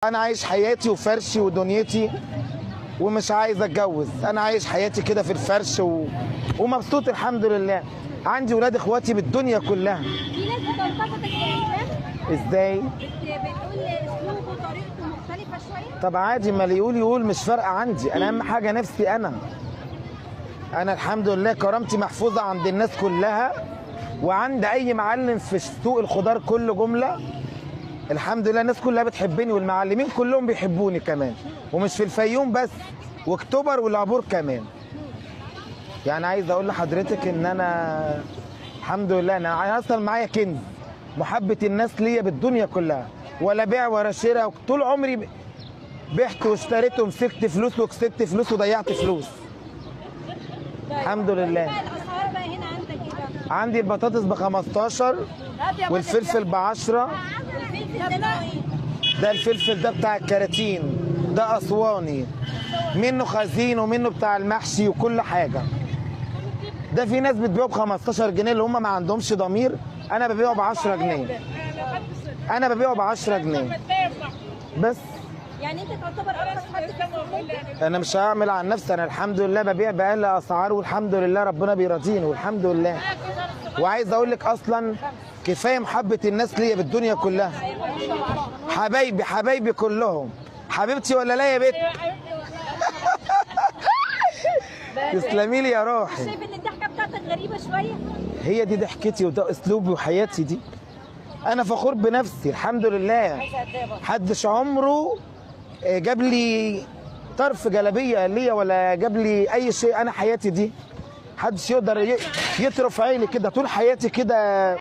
انا عايش حياتي وفرشي ودنيتي ومش عايز اتجوز، انا عايش حياتي كده في الفرش ومبسوط الحمد لله. عندي ولاد اخواتي بالدنيا كلها. في ناس بتنتقدك يا اسلام. ازاي؟ بتقول اسلوبه وطريقته مختلفة شوية. طب عادي، ما اللي يقول يقول، مش فارقه عندي، انا اهم حاجة نفسي انا. انا الحمد لله كرامتي محفوظة عند الناس كلها وعند اي معلم في سوق الخضار كله جملة. الحمد لله الناس كلها بتحبني والمعلمين كلهم بيحبوني كمان، ومش في الفيوم بس، واكتوبر والعبور كمان. يعني عايز اقول لحضرتك ان انا الحمد لله انا اصلا معايا كنز محبة الناس ليا بالدنيا كلها، ولا بيع ولا شراء. طول عمري بعت واشتريت ومسكت فلوس وكسبت فلوس وضيعت فلوس. الحمد لله. الاسعار بقى هنا عندك ايه بقى؟ عندي البطاطس ب 15 والفلفل ب 10. الفلفل ده ايه؟ ده الفلفل ده بتاع الكراتين، ده اسواني، منه خزين ومنه بتاع المحشي وكل حاجة. ده في ناس بتبيعه ب 15 جنيه اللي هم ما عندهمش ضمير، انا ببيعه ب 10 جنيه. انا ببيعه ب 10 جنيه بس. يعني انت تعتبر ارخص حد في السوق ممكن؟ انا مش هعمل عن نفسي، انا الحمد لله ببيع باقل اسعار والحمد لله ربنا بيرضيني والحمد لله. وعايز اقول لك اصلا كفاية محبة الناس ليا بالدنيا كلها. حبايبي حبايبي كلهم، حبيبتي ولا لا يا بت؟ تسلمي لي يا روحي. شايف ان الضحكة بتاعتك غريبة شوية؟ هي دي ضحكتي وده اسلوبي وحياتي دي. انا فخور بنفسي الحمد لله. محدش عمره جاب لي طرف جلابية ليا ولا جاب لي اي شيء. انا حياتي دي محدش يقدر يطرف عيني كده طول حياتي كده.